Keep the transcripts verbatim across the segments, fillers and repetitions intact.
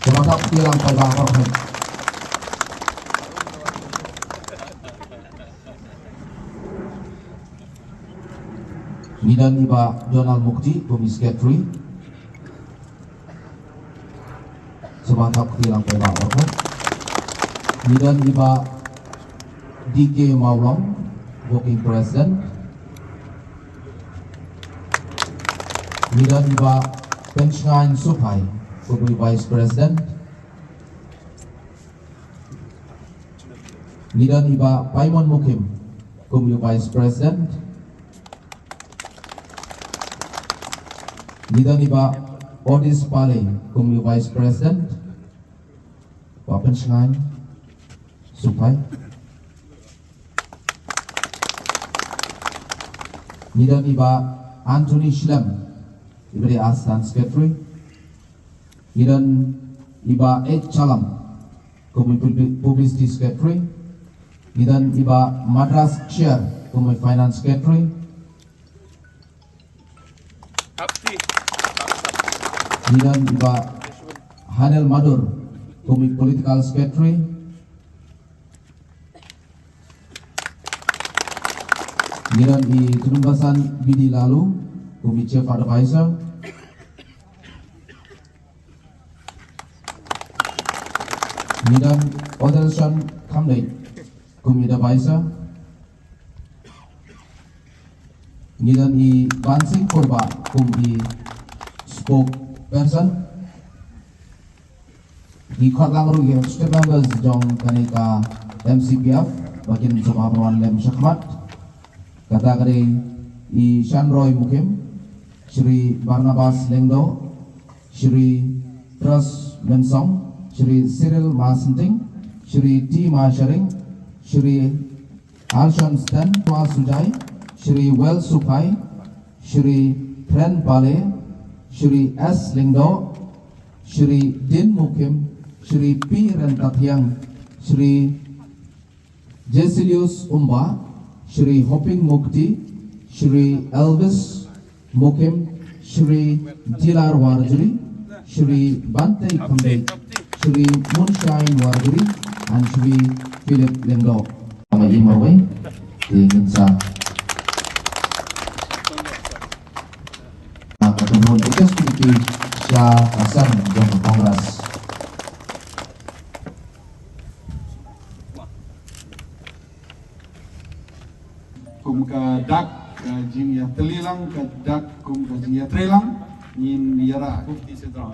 Sngewbha thap kti lang paidbah baroh. Ngi don i Bah Donald Mukti kum i secretary. Sngewbha thap kti lang paidbah baroh. Ngi don i Bah D K Mawlong, working president. Ngi don i Bah Penshngaiñ Suphai kum i vice president. Ngi don i Bah Paimon Mukhim kum i vice president. Ngi don i Bah Odis Pale kum i vice president. Bah Penshngaiñ Suphai. Ngi don i Bah Anthony Shlem, i ba dei assistant secretary. Ngi don i Bah H Chalam kum i publi-, publicity secretary. Ngi don i Bah Madras Chair kum i finance secretary. Ngi don i Bah Hanel Madur kum i political secretary. Ngi don i Tunumbasan B D Lalu kum i chief advisor. Ngi don Odelshan Khamdei kum i advisor. Ngi don i Bansing Purba kum i spokesperson. Ngi khot lang ruh ïa ki members jong kane ka M C P F ba kin sngewbha ban wan lem shakhmat. Kata ka dei i Shanroy Mukhim, Shri Barnabas Lyngdoh, Shri Trust Mynsong, Shri Cyril Masenting, Shri T Masharing, Shri Alshon Sten Wa Sujai, Shri Well Suphai, Shri Pren Pale, Shri S Lyngdoh, Shri Din Mukhim, Shri P Rentathiang, Shri Jesilius Umba, Shri Hoping Mukti, Shri Elvis Mukhim, Shri Dilar Warjri, Shri Bantei Khamdei, Shri Moonshine Warjri, and Shri Philip Lyngdoh. Ama i marwei, i ngin sa. Ka Tumon Ekes Kiki, sha ka seng jong ka Congress. Kum ka dak ka jingïatreilang, ka dak kum ka jingïatreilang, ngin ïarah kum ti se tang.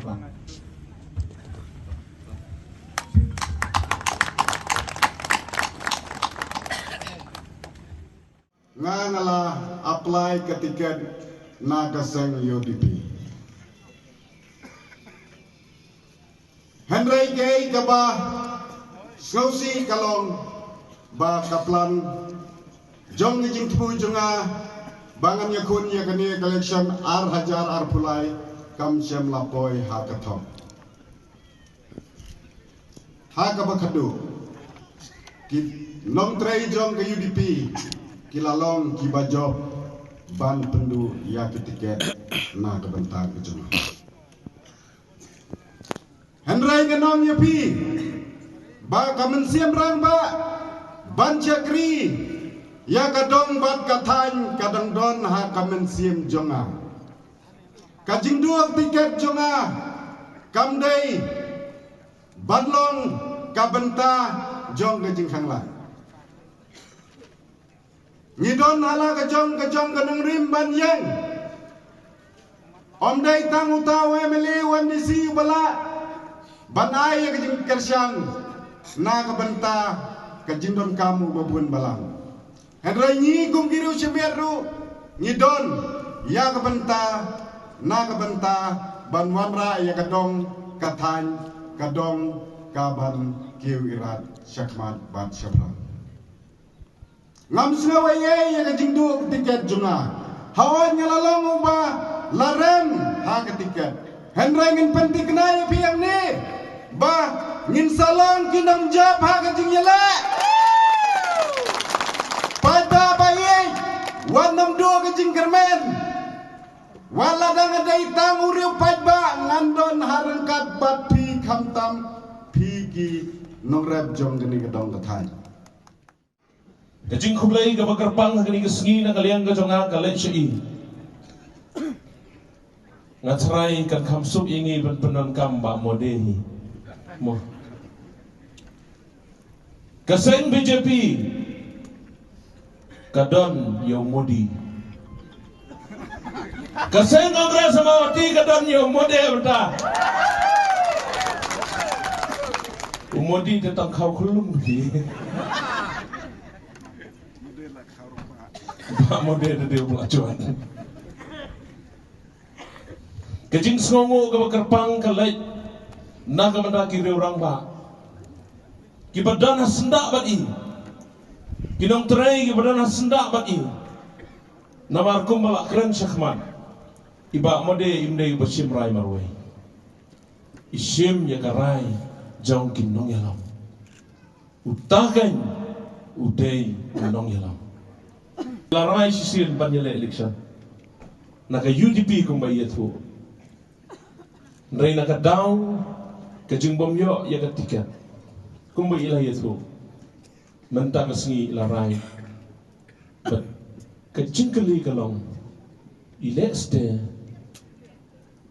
Nga nga la apply ka tiket na ka seng U D P. Hynrei kaei kaba sngewsih ka long ba ka plan jong ka jingthmu jong nga ba ngan ïakhun ïa kane ka election ar hajar arphew lai kam shym la poi ha ka thok. Ha kaba khadduh ki nongtrei jong ka U D P ki la long kiba jop ban pynduh ïa ka tiket na ka bynta ka jong nga. Hynrei ngan ong ïa phi ba ka mynsiem rangbah ban shakri ïa ka dong bad ka thaiñ ka dang don ha ka mynsiem jong nga. Ka jingduh tiket jong nga kam dei ban long ka bynta jong ka jingkhanglad. Ngi don ha la ka jong ka jong ka nongrim ban ïeng. Ym dei tang uta u M L A u M D C uba lah ban ai ïa ka jingkyrshan na ka bynta ka jingdonkam uba bun balang. Hynrei ngi kum ki riew shimet ruh ngi don ïa ka bynta na ka bynta ban wanrah ïa ka dong ka thaiñ ka dong ka ban kiew irat shakhmat bad shaphrang. Ngam sngew ei ei ïa ka jingduh ka tiket jong nga. Hooid nga la long uba la rem ha ka tiket. Hynrei ngin pynthikna ïa phi hangne ba ngin sa long ki nongjop ha ka jingïaleh. Paidbah ba ïeit, wat nym duh ka jingkyrmen. Wat la dang dei tang u riew paidbah ngan don ha ryngkat bad phi. Khamtam phi ki nongrep jong kane ka dong ka thaiñ. Ka jingkhublei kaba kyrpang ha kane ka sngi na ka liang ka jong nga ka leit sha i. Nga tharai kan kham suk ïa ngi ban pyndonkam Bah Mode hi. Mo. Ka seng B J P ka don ïa u Modi. Ka seng Congress Mawhati ka don ïa u Modi mynta. U Modi te tang khaw khlum hi. Bah Mode te dei u Bah Chuan. Ka jingsngewnguh kaba kyrpang ka leit na ka bynta ki riew rangbah kiba don ha syndah bad i, ki nongtrei kiba don ha syndah bad i. Namar kumba la kren shakhmat, i Bah Mode im dei uba shim rai marwei, i shim ïa ka rai jong ki nongïalam. Uta kan u dei u nongïalam. La rai shisien ban ïaleh election na ka U D P kumba ïathuh. Hynrei na ka daw ka jingbym ïoh ïa ka tiket kumba i la ïathuh, mynta ka sngi i la rai. Bad ka jingkylli ka long, i leh ste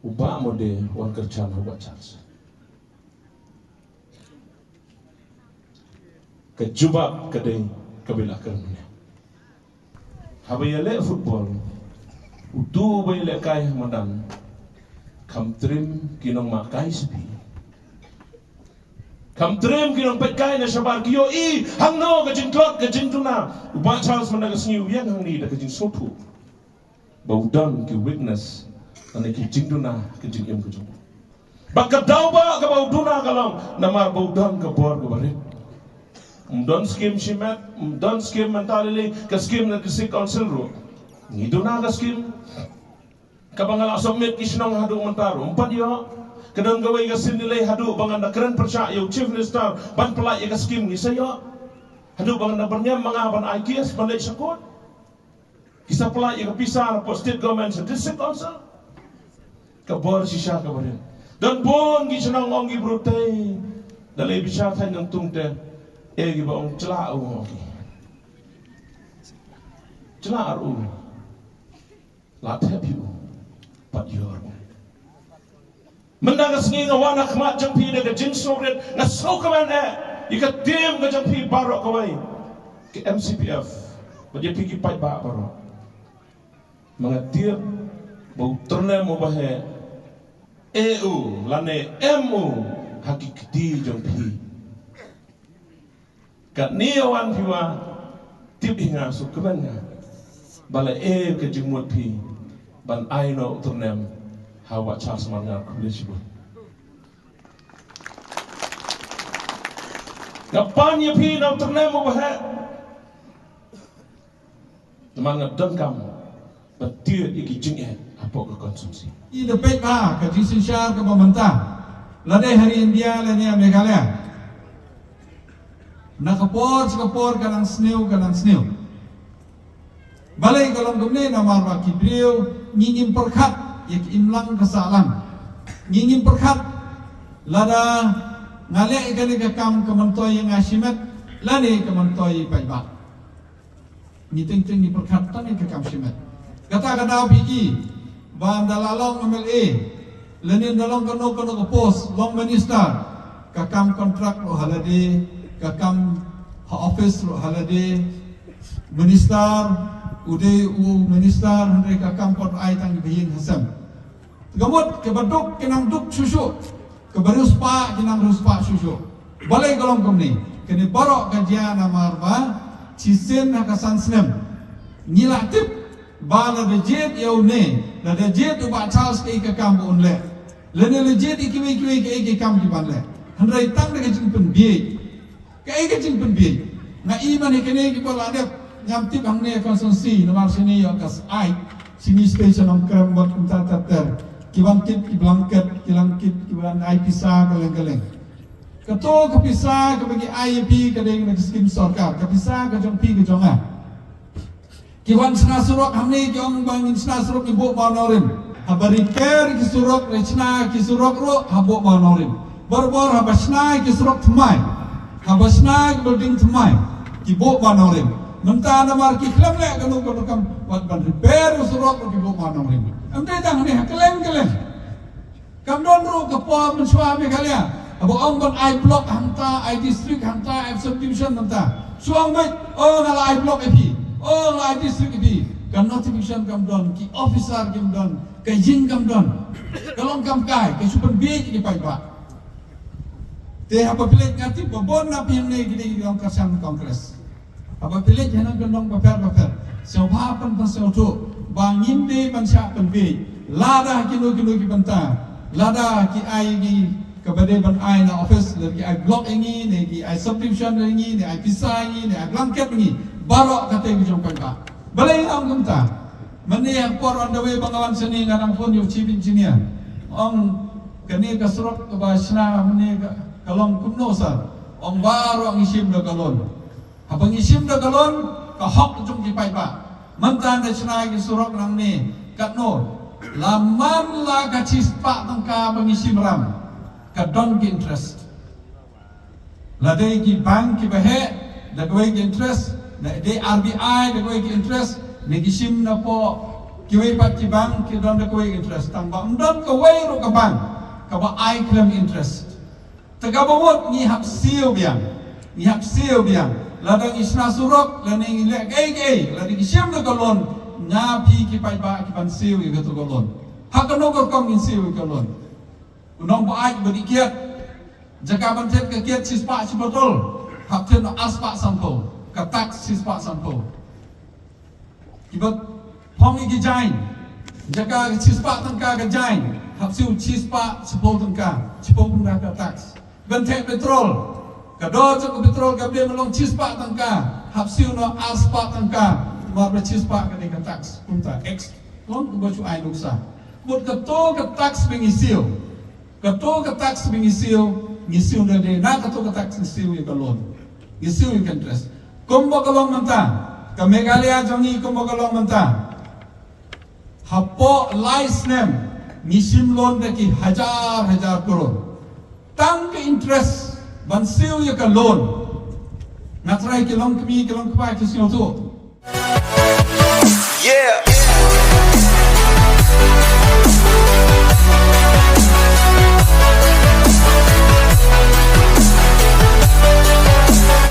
u Bah Mode wan kyrchan ha u Bah Charles? Ka jubab ka dei kaba i la kren mynne. Haba ïaleh football, utu uba ïalehkai ha madan, kham triem ki nongmahkai sbi, kham triem ki nongpeitkai na shabar, ki ïohi hangno ka jingtlot ka jingduna. U Bah Charles mynta ka sngi u ïeng hangne da ka jingsngewthuh ba u don ki weakness lane ki jingduna ha ka jingim ka jong u. Ba ka daw ba kaba u duna ka long namar ba u don ka bor kaba rit. Um don skim shimet, um don skim mynta lei lei, ka skim na District Council ruh ngi duna ka skim. Kaba nga la submit ki shnong haduh mynta ruh ym pat ïoh. Ka don kawei ka skim lei lei haduh ba ngan da kren pyrshah ïa u Chief Minister ban pynlait ïa ka skim, ngi sa ïoh. Haduh ba ngan da byrngem ma nga ban ai case ban leit sha court. Ki sa pynlait ïa ka pisa na pdeng State Government sha District Council. Ka bor shisha kaba rit. Don bun ki shnong ong ki briew te, da leit bishar thaiñ Nongtung te, eh, kiba ong, jla u, ong ki. Jla ar u. La thep ïa u. Pat ïoh ar u. Mynta ka sngi nga wan ha khmat jong phi da ka jingsngewrit, nga sngewkmen eh ïa ka team ka jong phi baroh kawei, ka M C P F, bad ïa phi ki paidbah baroh. Ma nga tip ba u tyrnem uba heh, eh u lane em u ha ki kti jong phi. Katne ïa wan phi wa tip hi nga, sngewkmen nga ba la eh ka jingmut phi ban ai noh u tyrnem ha u Bah Charles Marngar. Khublei shibun. Nga pan ïa phi na u tyrnem uba heh. Namar nga donkam ban tied ïa ki jingeh hapoh ka constituency. I da peit ba ka jingsynshar kaba mynta, lane ha ri India lane ha Meghalaya, na ka por sha ka por ka nang sniew, ka nang sniew. Balei ka long kumne? Namar ba ki briew ngi ngim pyrkhat ïa ka imlang ka sahlang. Ngi ngim pyrkhat lada nga leh ïa kane ka kam ka myntoi ïa nga shimet lane ka myntoi ïa i paidbah. Ngi teng teng ngi pyrkhat tang ïa ka kam shimet. Kata ka daw phi i ba ynda la long M L A lane ynda long kano kano ka post, long minister, ka kam contract ruh ha lade, ka kam ha office ruh ha lade. Minister u dei u minister, hynrei ka kam pat ai tang ïa ka ïing ha sem. Ka mut kaba duk ki nang duk shuh shuh, kaba riewspah ki nang riewspah shuh shuh. Balei ka long kumne? Kane baroh ka jia namar ba shisien ha ka san snem ngi la tip ba lada jied ïa une, lada jied u Bah Charles kaei ka kam ba un leh, lane la jied ïa kiwei kiwei kaei ki kam ki ban leh. Hynrei tang da ka jingpynbieit. Kaei ka jingpynbieit? Nga i mane kane kiba la dep, ngam tip hangne constituency namar shane ïoh ka saiñ, shane station Nongkrem bad kumta ter ter. Ki ban tip ki blanket, ki blanket, ki ban ai pisa kylleng kylleng. Kato ka pisa kaba ngi ai ïa phi ka dei na ka skim sorkar, ka pisa ka jong phi ka jong nga. Ki wan shna surok hangne ki ong ba ngin shna surok, ngi buh mawnongrim. Haba repair ki surok, re shna ki surok ruh ha buh mawnongrim. Barabor haba shna ki surok thymmai, haba shna ki building thymmai, ki buh ba nongrim. Mynta namar ki khlem leh kano kano kam, wat ban repair u surok ki buh ba nongrim. Em dei tang ne ha kylleng kylleng. Kam don ruh ka por mynshuwa Meghalaya haba ong ban ai block hangta, ai district hangta, ai subdivision hangta. Shuwa ong beit, oh nga la ai block ïa phi, oh nga la ai district ïa phi. Ka notification kam don, ki officer kim don, ka ïing kam don. Ka long kam kai, ka shu pynbiej ïa ki paidbah. Te haba phi leit, nga tip ba bun na phi hangne ki dei ki nongkyrshan Congress. Haba phi leit ha nongkyndong bapher bapher, sngewbha pynpaw sngewthuh ba ngim dei ban shah pynbiej. Lada kino kino ki bynta, lada ki ai ki kaba dei ban ai na office, lada ki ai block ïa ngi, ne ki ai subdivision ïa ngi, ne ai pisa ïa ngi, ne ai blanket ïa ngi, baroh kata ki jong paidbah. Balei nga ong kumta? Mynne ha por on the way ba nga wan shane nga dang phone ïa u chief engineer. Ong kane ka surok kaba shna mynne ka, ka long kumno sir? Ong baroh ngi shim da ka loan. Haba ngi shim da ka loan, ka hok jong ki paidbah. Mynta da shna ki surok nangne katno? La man la ka shispah tyngka ba ngi shim ram, ka don ki interest. La dei ki bank kiba heh da kawei ki interest, la dei R B I da kawei ki interest, ne ki shim na poh kiwei pat ki bank ki don da kawei interest. Tang ba ym don kawei ruh ka bank kaba ai khlem interest. Te kaba mut ngi hap siew biang, ngi hap siew biang. Lada ngi shna surok, lada ngi leh kaei kaei, lada ngi shim da ka loan, nga phi ki paidbah ki ban siew ïa kato ka loan. Ha kano ka rukom ngin siew ïa ka loan? U nongbuaid ba dih kiad, jaka ban thied ka kiad shispah shi botol, hap thied noh arspah sanphew ka tax, shispah sanphew. Kiba phong ïa ki jaiñ, jaka shispah tyngka ka jaiñ, hap siew shispah shiphew tyngka, shiphew tyngka ka tax. Ban theh petrol, ka dor jong ka petrol ka dei ban long shispah tyngka, hap siew noh arspah tyngka, namar ba shispah ka dei ka tax. Kumta, ex, long kumba shu ai nuksa. Mut kato ka tax ba ngi siew, kato ka tax ba ngi siew, ngi siew na dei na kato ka tax ngi siew ïa ka loan, ngi siew ïa ka interest. Kumba ka long mynta, ka Meghalaya jong ngi kumba ka long mynta. Hapoh lai snem ngi shim loan da ki hajar hajar klur. Tang ka interest ban siew ïa ka loan. Nga trai ki long kmie ki long kpa ki sngewthuh. Yeah.